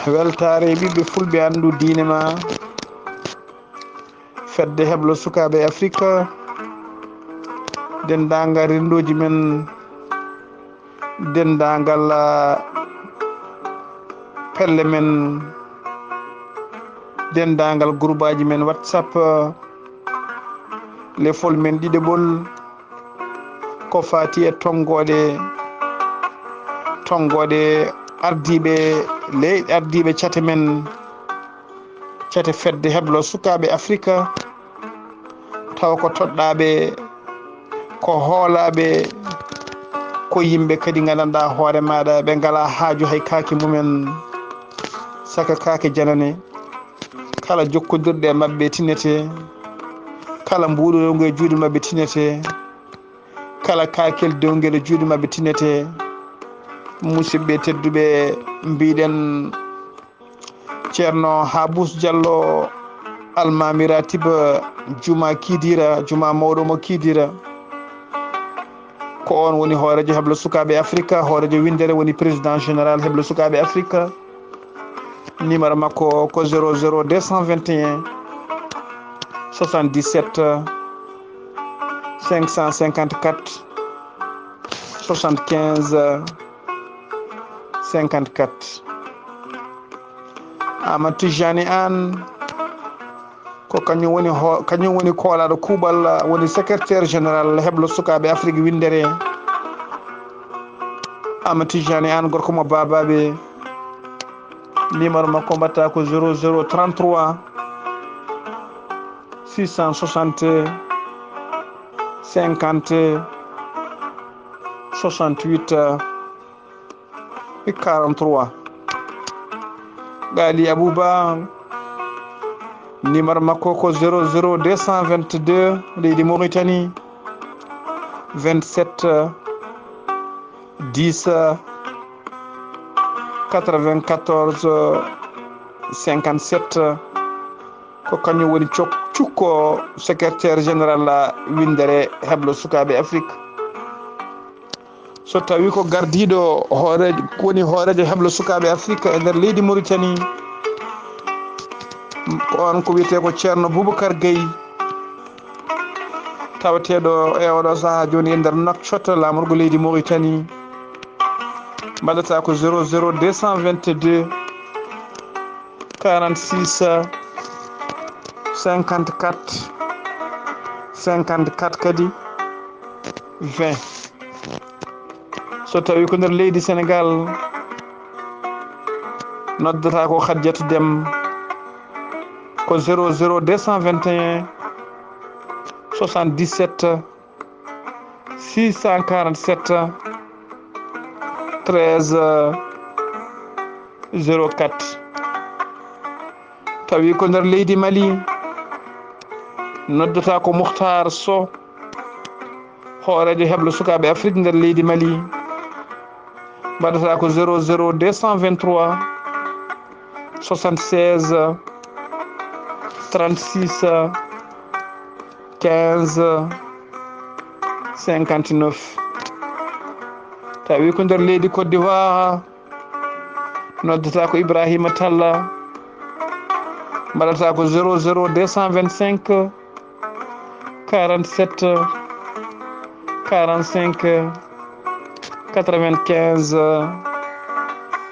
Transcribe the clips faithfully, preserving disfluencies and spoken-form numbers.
Weltaare e ɓiɓɓe fulɓe, anndu diine ma. Fedde heblo sukaaɓe Afrika, denndaangal renndooji men, denndaangal, ah, pelle men, denndaangal gurbaaji men WhatsApp, lefol men ɗiɗaɓol, ko faati e tonngooɗe, tonngooɗe ardiiɓe ley-, ardiiɓe cate men, cate fedde heblo sukaaɓe Afrika, tawa ko toɗɗaaɓe, ko hoolaaɓe, ko yimɓe kadi nganndanɗaa hoore maaɗa, ɓe ngalaa haaju hay kaake mumen, saka kaake janane. Kala jokkondirɗe e maɓɓe tinete, kala mbuuɗu rewngu e juuɗe maɓɓe tinete, kala kaakel dewngel e juuɗe maɓɓe tinete. Musidɓe tedduɓe, mbiɗen Ceerno Habous Diallo Almami Ratib Juma Kidira, Juma mawɗo mo Kidira. Ko on woni hooreejo heblo sukaaɓe Afrika, hooreejo winndere woni président général heblo sukaaɓe Afrika. Numéro makko ko zéro zéro deux cent vingt et un soixante-dix-sept cinq cent cinquante-quatre soixante-quinze cinquante-quatre. Amadou Tijani Anne, ko kañum woni ho-, kañum woni koolaaɗo kuuɓal, woni secrétaire général heblo sukaaɓe Afrique winndere. Amadou Tijani Anne, gorko mo Babaɓe. Numéro makko mbaɗata ko zéro zéro trente-trois six cent soixante cinquante soixante-huit quarante-trois. Gali Abouba, numéro makko ko zéro zéro deux cent vingt-deux, leydi Mauritanie, vingt-sept dix quatre-vingt-quatorze cinquante-sept. Ko kañum woni cok-, cukko secrétaire général winndere heblo sukaaɓe Afrique. So tawi ko gardiiɗo hooreejo, woni hooreejo heblo sukaaɓe Afrique e nder leydi Mauritanie, ko on ko wiyetee ko Ceerno Boubacar Gueye, tawateeɗo e oɗo sahaa jooni e nder Nouakchott, laamorgo leydi Mauritanie. Mbaɗata ko zéro zéro deux cent vingt-deux quarante-six cinquante-quatre cinquante-quatre kadi vingt. So tawi ko nder leydi Sénégal, noddata ko Khadijatou Dème, ko zéro zéro deux cent vingt et un soixante-dix-sept six cent quarante-sept treize zéro quatre. Tawi ko nder leydi Mali, noddata ko Mukhtar Sow, hooreejo heblo sukaaɓe Afrique nder leydi Mali. Mbaɗata ko zéro zéro deux cent vingt-trois soixante-seize trente-six quinze cinquante-neuf. Tawi ko nder leydi Côte d'Ivoire, noddata ko Ibrahima Talla, mbaɗata ko zéro zéro deux cent vingt-cinq quarante-sept quarante-cinq quatre-vingt-quinze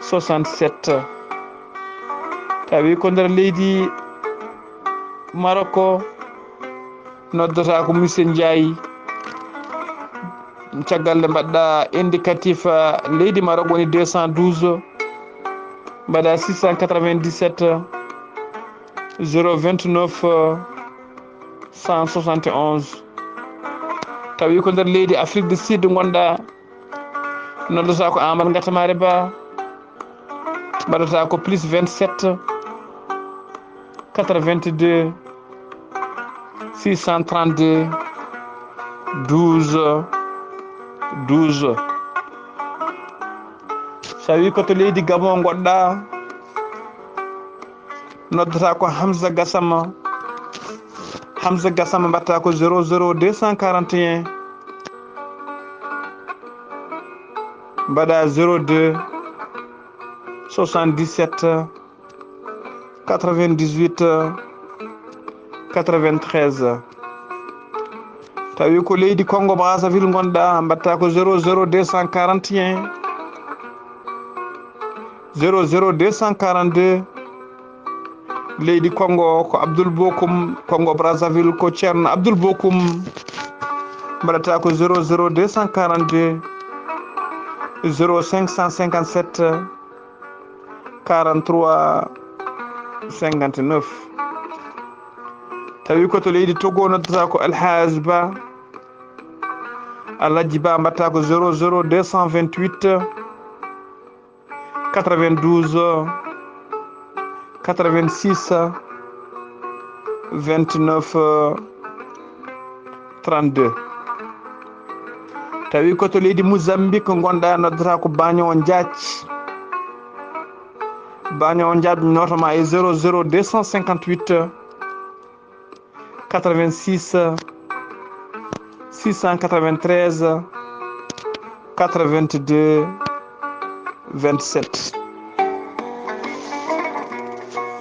soixante-sept. Tawi ko nder leydi Maroc, noddata ko Monsieur Ndiaye. Caggal nde mbaɗɗa indicatif, ah, leydi Maroc woni deux cent douze, mbaɗa six cent quatre-vingt-dix-sept zéro vingt-neuf cent soixante et onze. Tawi ko nder leydi Afrique du Sud ngonɗa, noddata ko Amadou Ngatamare Ba, mbaɗata ko plus vingt-sept quatre-vingt-deux six cent trente-deux douze douze. So tawi ko to leydi Gabon ngonɗa, noddata ko Hamza Gassama. Hamza Gassama mbaɗata ko zéro zéro deux cent quarante et un Mbaɗa zéro deux soixante-dix-sept quatre-vingt-dix-huit quatre-vingt-treize. Tawi ko leydi Congo Brazzaville ngonɗa, mbaɗta ko zéro zéro deux cent quarante et un zéro zéro deux cent quarante-deux. Leydi Congo ko Abdoul Bokoum, Congo Brazzaville ko Ceerno Abdoul Bokoum. Mbaɗata ko zéro zéro deux cent quarante-deux zéro cinq cent cinquante-sept quarante-trois cinquante-neuf. Tawi ko to leydi Togo, noddata ko Alhaji Ba. Alhaji Ba, mbaɗta ko zéro zéro deux cent vingt-huit quatre-vingt-douze quatre-vingt-six vingt-neuf trente-deux. Tawi ko to leydi Mozambique ngonɗa, noddata ko Baño Ndiaye. Baño Ndiaye, nootama e zéro zéro deux cent cinquante-huit quatre-vingt-six six cent quatre-vingt-treize quatre-vingt-deux vingt-sept.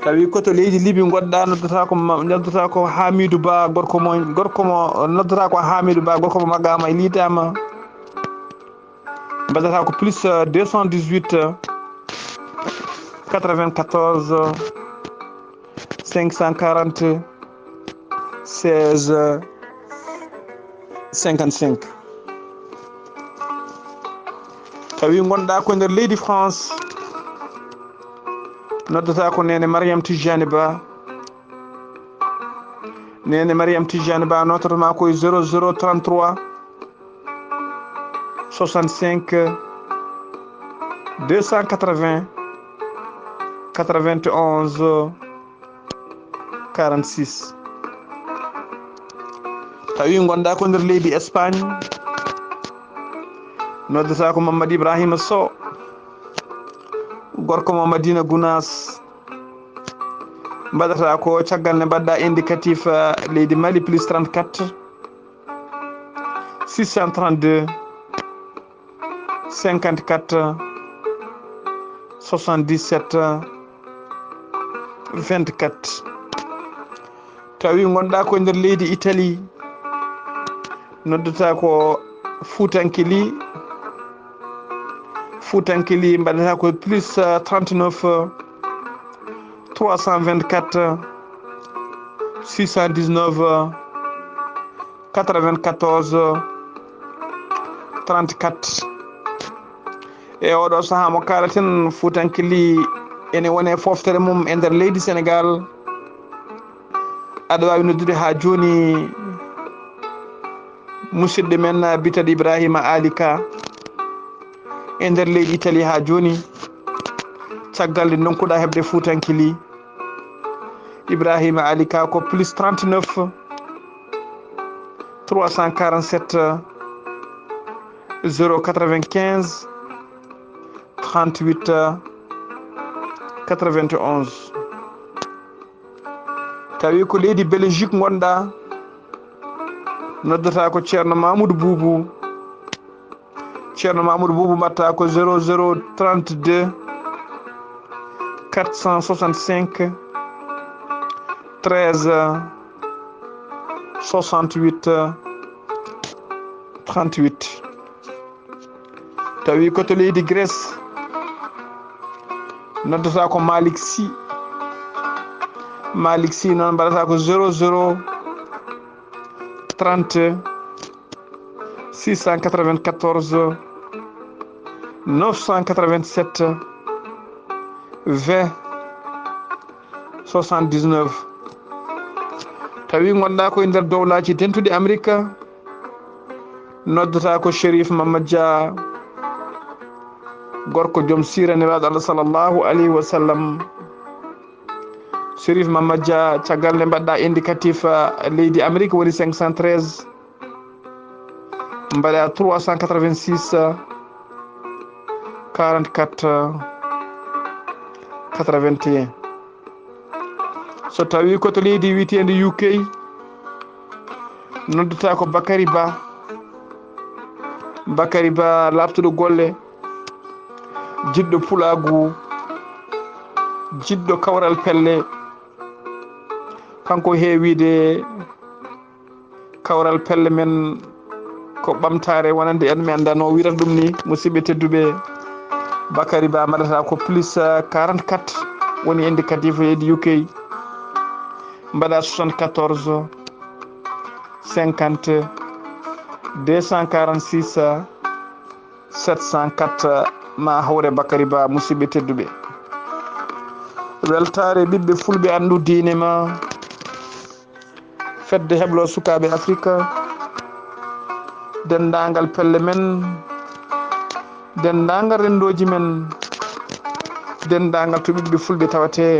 Tawi ko to leydi Libi ngonɗa, noddata ko ma-, noddata ko Hamidou Ba, gorko mo, gorko mo, noddata ko Hamidou Ba, gorko mo Magama e Litama. Mbaɗata ko plus, euh, deux cent dix-huit quatre-vingt-quatorze cinq cent quarante seize cinquante-cinq. Tawi ngonɗa ko nder leydi France, noddata ko Nene Mariam Tijani Ba. Nene Mariam Tijani Ba, nootata ma ko e zéro zéro trente-trois soixante-cinq deux cent quatre-vingts quatre-vingt-onze quarante-six. Tawi ngonɗa ko nder leydi Espagne, noddata ko Mamadou Ibrahima Sow, gorko mo Madina Gounass. Mbaɗata ko caggal nde mbaɗɗa indicatif, eh, leydi Mali, plus trente-quatre six cent trente-deux cinquante-quatre soixante-dix-sept vingt-quatre. Tawi ngonɗa ko nder leydi Italie, noddata ko Fuutankili. Fuutankili mbaɗata ko plus, euh, trente-neuf trois cent vingt-quatre six cent dix-neuf quatre-vingt-quatorze trente-quatre. E oɗo saha mo kalaten, Fuutankili ene wone foftere mum e nder leydi Senegal. Aɗa wawi noddude ha joni musidɗo men, uh, bitaɗo Ibrahima Ali Ka e nder leydi Italie ha joni. Caggal nde donkuɗa heɓde Fuutankili, Ibrahima Ali Ka ko plus trente-neuf trois cent quarante-sept zéro quatre-vingt-quinze trente-huit quatre-vingt-onze. Tawi ko leydi Belgique ngonɗa, noddata ko Ceerno Mamoudou Boubou. Ceerno Mamoudou Boubou mbaɗta ko zéro zéro trente-deux quatre cent soixante-cinq treize soixante-huit trente-huit. Tawi ko to leydi Grèce, noddata ko Malick Sy. Malick Sy noon mbaɗata ko zéro zéro trente six cent quatre-vingt-quatorze neuf cent quatre-vingt-sept vingt soixante-dix-neuf. Tawi ngonɗa ko e nder dowlaji dentuɗi Amerika, noddata ko Chérif Mamad Dia, gorko joom sira Nelaaɗo Allah sallallahu alayhi wa sallam. Chérif Mamad Dia, caggal nde mbaɗɗa indicatif, ah, leydi Amerika woni cinq cent treize, mbaɗa trois cent quatre-vingt-six quarante-quatre quatre-vingt-un. So tawi ko to leydi wiyetendi U K, noddata ko Bakary Ba. Bakary Ba, laaɓtuɗo golle, Jiɗɗo pulaagu, jiɗɗo kawral pelle, kanko heewiide kawral pelle men ko ɓamtaare wonande en, mi anndaa no wirata ɗum ni, musidɓe tedduɓe. Bakary Ba mbaɗata ko plus quarante-quatre woni indicatif leydi U K, mbaɗa soixante-quatorze cinquante deux cent quarante-six sept cent quatre, ma hawre Bakary Ba, musidɓe tedduɓe. Weltaare ɓiɓɓe fulɓe anndu diine ma, fedde heblo sukaaɓe Afrika, denndaangal pelle men, denndaangal renndooji men, denndaangal to ɓiɓɓe fulɓe tawetee,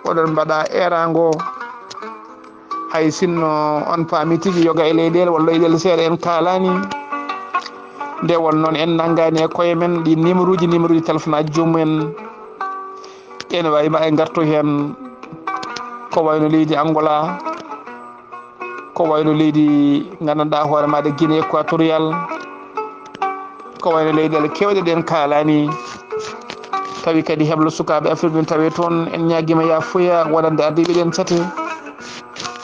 oɗon mbaɗa eeraango. Hay sinno on paami tigi yoga e leyɗeele walla leyɗeele seeɗa en kaalaani, nde won noon en nanngaani e koye men ɗi numéroji, numéroji téléphone aji joomum en. Ene waawi ma en ngartu heen ko wayno leydi Angola, ko wayno leydi nganndanɗaa hoore maaɗa Guinée Équatorial, ko wayno leyɗeele keewɗe ɗen kaalaani. Tawi kadi heblo sukaaɓe Afrique ɗin tawi toon, en ñaagiima yaafuya wonande ardiiɓe ɗen cate.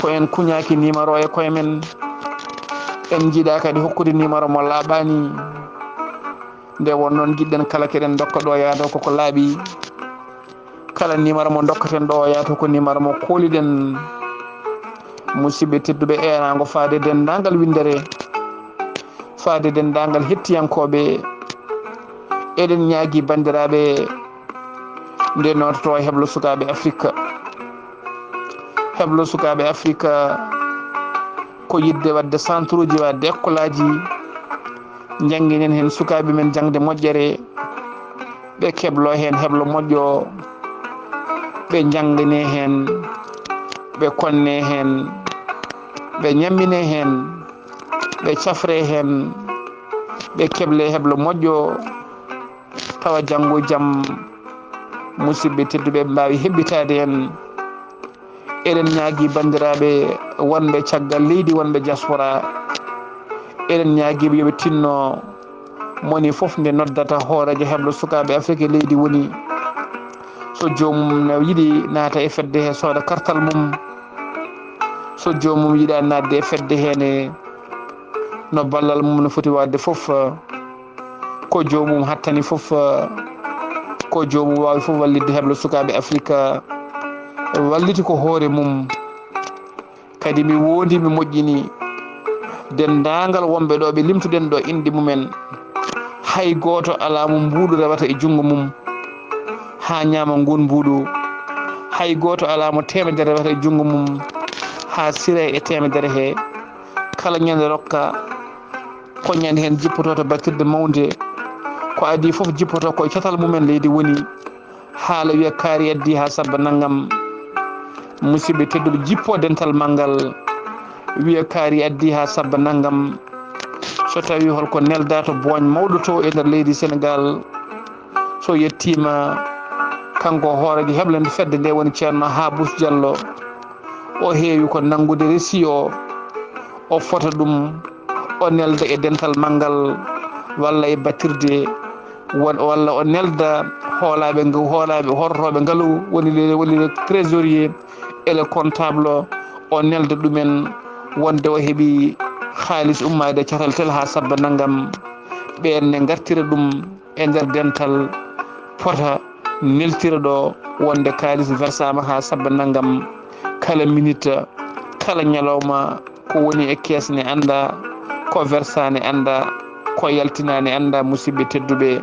Ko en kuñaaki numéro e koye men. En njiɗaa kadi hokkude numéro mo laaɓaani. Nde won noon njiɗɗen kala keɗen ndokka ɗo yaato koko laaɓi. Kala numéro mo ndokkaten ɗo yaato ko numéro mo kooliɗen. Musidɓe tedduɓe, eeraango faade denndaangal winndere, faade denndaangal hettiyankooɓe. Eɗen ñaagi banndiraaɓe nde noototo e heblo sukaaɓe Afrika. Heblo sukaaɓe Afrika ko yiɗde waɗde centre uji, waɗde école aji, njannginen heen sukaaɓe men jaŋde moƴƴere, ɓe keblo heen heblo moƴƴo, ɓe njanngine heen, ɓe konne heen, ɓe ñammine heen, ɓe cafre heen, ɓe keble heblo moƴƴo, tawa janngo e jam musidɓe tedduɓe ɓe mbaawi hebbitaade en. Eɗen ñaagi banndiraaɓe wonɓe caggal leydi, wonɓe diaspora, eɗen ñaagiiɓe yo ɓe tinno moni fof nde noddata hooreejo heblo sukaaɓe Afrique e leydi woni. So joomum ne yiɗi naata e fedde he, sooda kartal mum. So joomum yiɗaa naatde e fedde he ne, no ballal mum no foti waɗde fof, ko joomum hattani fof, ko joomum waawi fof wallitde heblo sukaaɓe Afrika, walliti ko hoore mum. Kadi mi wondi, mi moƴƴini denndaangal wonɓe ɗo ɓe limtuɗen ɗo inɗe mumen. Hay gooto alaa mo mbuuɗu rewata e junngo mum haa ñaama nguun mbuuɗu. Hay gooto alaa mo teemedere rewata e junngo mum haa sira e teemedere he. Kala ñande rokka ko ñande heen jippoto to battirde mawnde. Ko adii fof jippoto ko e catal mumen leydi woni. Haala wiya kaari addi haa sabba nanngam. Musidɓe tedduɓe, jippo dental manngal, wiya kaari addi haa sabba nanngam. So tawii holko neldaa to booñ mawɗo to e nder leydi Senegaal, so yettiima kanko hooreejo heblande fedde nde woni Ceerno Haabus Jallo, o heewi ko nanngude resi o, o fota ɗum, o nelda e dental manngal walla e battirde, won-, walla o nelda hoolaaɓe ngu-, hoolaaɓe horotooɓe ngalu, woni le, woni le trésorier et le comptable, o nelda ɗumen wonde o heɓi haalis ummaade e catal tel haa sabba nanngam, ɓeen ne ngartira ɗum e nder dental, pota neltira ɗo wonde kaalis versaama haa sabba nanngam, kala minute, kala ñalawma, ko woni e kees ne anndaa, ko versaa ne anndaa, ko yaltinaa ne anndaa, musidɓe tedduɓe,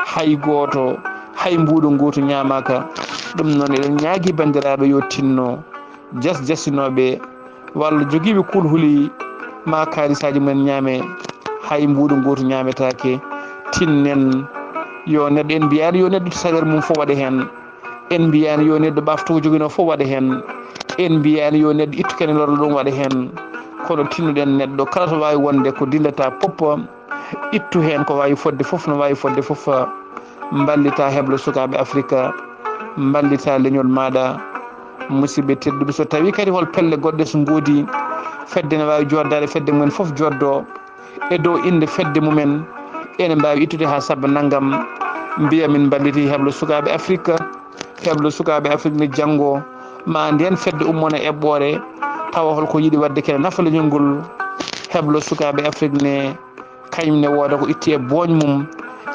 hay gooto, hay mbuuɗu ngootu ñaamaaka. Ɗum noon, eɗen ñaagi banndiraaɓe yo tinno, jas jasinooɓe, walla jogiiɓe kulhuli, ma kaalisaaji mumen ñaame, hay mbuuɗu ngootu ñaametaake. Tinnen, yo neɗɗo, en mbiyaani yo neɗɗo ittu salaire mum fof waɗa heen. En mbiyaani yo neɗɗo ɓaftu ko joginoo fof waɗa heen. En mbiyaani yo neɗɗo ittu kene lorlo ɗum waɗa heen. Kono tinnuɗen neɗɗo kala to waawi wonde ko dillata pop, ittu heen ko waawi fodde fof, no waawi fodde fof. Mballita heblo sukaaɓe Afrika, mballita leñol maaɗa. Musidɓe tedduɓe, so tawii kadi hol pelle goɗɗe so ngoodi, fedde ne waawi jooɗdaade, fedde mumen fof jooɗdoo e dow innde fedde mumen, ene mbaawi ittude haa sabba nanngam, mbiya min mballiti heblo sukaaɓe Afrique. Heblo sukaaɓe Afrique ne janngo ma nden fedde ummona eɓɓoore, tawa holko yiɗi waɗde kene nafa leñol ngol. Heblo sukaaɓe Afrique ne kañum ne wooda ko itti e booñ mum,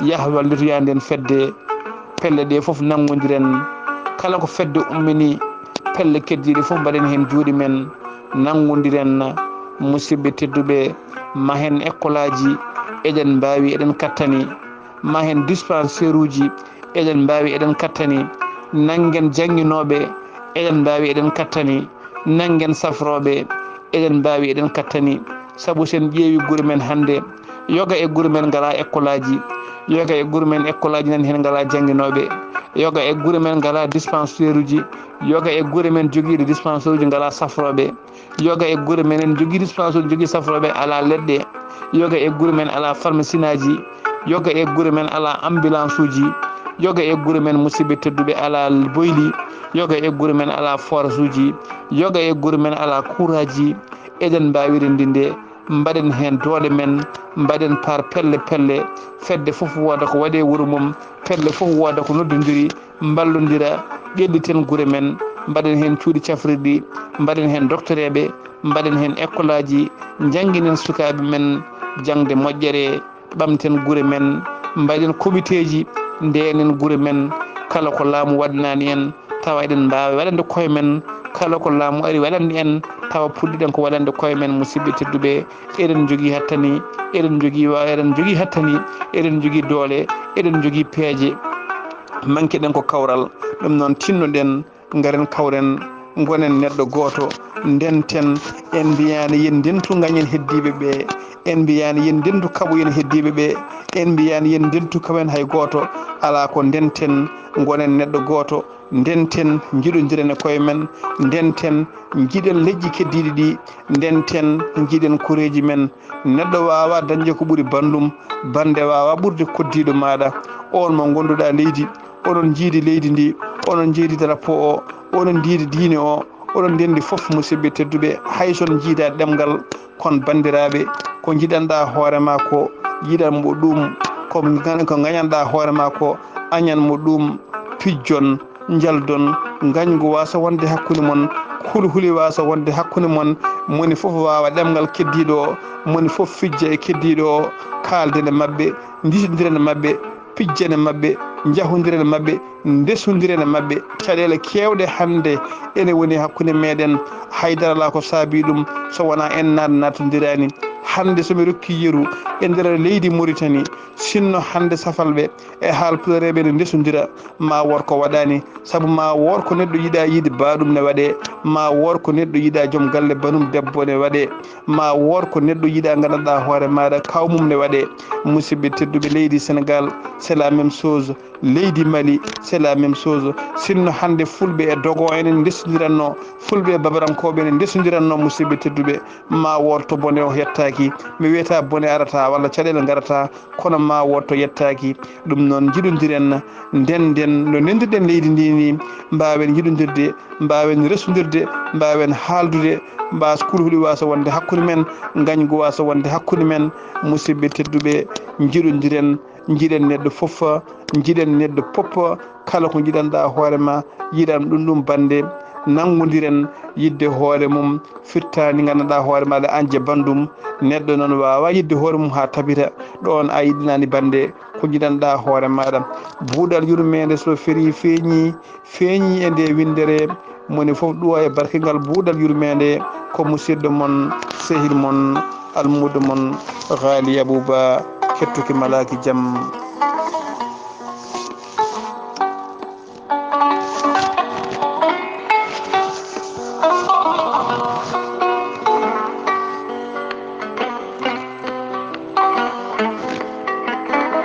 yaha wallitoya nden fedde. Pelle ɗe fof nanngondiren, kala ko fedde ummini, pelle keddiiɗe fof mbaɗen heen juuɗe men, nanngondiren. Musidɓe tedduɓe, ma heen ekkolaaji, eɗen mbaawi, eɗen kattani. Ma heen dispensaire uji, eɗen mbaawi, eɗen kattani. Nanngen jannginooɓe, eɗen mbaawi, eɗen kattani. Nanngen safrooɓe, eɗen mbaawi, eɗen kattani. Sabu sen ƴeewi gure men hannde, yoga e gure men ngalaa ekkolaaji, yoga e gure men ekkolaaji nan heen ngalaa jannginooɓe, yoga e gure men ngalaa dispensaire uji, yoga e gure men jogiiɗo dispensaire uji ngalaa safrooɓe, yoga e gure men en jogii dispensaire uji, jogii safrooɓe alaa leɗɗe, yoga e gure men alaa pharmacienaaji, yoga e gure men alaa ambulance uji, yoga e gure men musidɓe tedduɓe alaa boyli, yoga e gure men alaa forage uji, yoga e gure men alaa kuuraaji. Eɗen mbaawi renndinde, mbaɗen heen doole men, mbaɗen par pelle pelle, fedde fof wooda ko waɗe wuro mum, pelle fof wooda ko noddondiri, mballondira, ƴelliten gure men, mbaɗen heen cuuɗi cafrirɗi, mbaɗen heen doktoreeɓe, mbaɗen heen ekkolaaji, njannginen sukaaɓe men jaŋde moƴƴere, ɓamten gure men, mbaɗen komiteeji, ndeenen gure men, kala ko laamu waɗanaani en, tawa eɗen mbaawi waɗande koye men, kala ko laamu ari waɗande en, tawa puɗɗiɗen ko waɗande koye men, musidɓe tedduɓe, eɗen njogii hattani, eɗen njogii wa-, eɗen njogii hattani, eɗen njogii doole, eɗen njogii peeje. Manqueɗen ko kawral, ɗum noon tinnoɗen, ngaren kawren, ngonen neɗɗo gooto, ndenten, en mbiyaani yen ndentu ngañen heddiiɓe ɓe, en mbiyaani yen ndentu kaɓoyen heddiiɓe ɓe, en mbiyaani yen ndentu kawen hay gooto, alaa ko ndenten, ngonen neɗɗo gooto, ndenten, njiɗondiren e koye men, ndenten, njiɗen leƴƴi keddiiɗi ɗi, ndenten, njiɗen koreeji men. Neɗɗo waawaa dañde ko ɓuri banndum, bannde waawaa ɓurde koddiiɗo maaɗa, oon mo ngonduɗaa leydi, oɗon njiidi leydi ndi, oɗon njiidi drapeau o, oɗon njiidi diine o, oɗon ndenndi fof, musidɓe tedduɓe, hay so on njiidaa ɗemngal, kono banndiraaɓe, ko njiɗanɗaa hoore maa ko, yiɗan mo ɗum, ko ngañ-, ko ngañanɗaa hoore maa ko, añan mo ɗum, pijjon, njaldon, ngañgu waasa wonde hakkunde mon, hulhuli waasa wonde hakkunde mon, moni fof waawa ɗemngal keddiiɗo o, moni fof fijja e keddiiɗo o, kaalden e maɓɓe, ndisondiren e maɓɓe, pijjen e maɓɓe, njahondiren e maɓɓe, ndesondiren e maɓɓe. Caɗeele keewɗe hannde ene woni hakkunde meɗen, haydara alaa ko saabii ɗum, so wonaa en naat-, naatondiraani. Hannde so mi rokkii yeru e nder leydi Mauritanie, sinno hannde safalɓe e haalpulereeɓe ene ndesondira, ma wood ko waɗaani. Sabu ma wood ko neɗɗo yiɗaa yiide baaɗum ne waɗee, ma wood ko neɗɗo yiɗaa joom galle banum debbo ne waɗee, ma wood ko neɗɗo yiɗaa nganndanɗaa hoore maaɗa kawmum ne waɗee. Musidɓe tedduɓe, leydi Sénégal, c'est la même chose. Leydi Mali, c'est la même chose. Sinno hannde fulɓe e dogo enen ndesondiranno, fulɓe e babarankooɓe ene ndesondiranno, musidɓe tedduɓe, ma wood to bone o yettaaki. Mi wiyata bone arata walla caɗeele ngarata, kono ma wood to yettaaki. Ɗum noon, njiɗondiren, ndenden no ndendirɗen leydi ndi ni, mbaawen yiɗondirde, mbaawen resondirde, mbaawen haaldude, mbaas kulhuli waasa wonde hakkunde men, ngañgu waasa wonde hakkunde men. Musidɓe tedduɓe, njiɗondiren, njiɗen neɗɗo fof, njiɗen neɗɗo fof, kala ko njiɗanɗaa hoore ma, yiɗan ɗum ɗum bannde, nanngondiren yiɗde hoore mum, firtaani nganndanɗaa hoore maaɗa aan je banndum. Neɗɗo noon waawaa yiɗde hoore mum haa tabita, ɗoon a yiɗanaani bannde ko njiɗanɗaa hoore maaɗa. Buuɗal yurmeende so ferii feeñii, feeñii e nde winndere, moni fof ɗuwa e barke ngal buuɗal yurmeende, ko musidɗo mon, sehil mon, almuudo mon, Haali Abuuba, kettuki malaaki jam.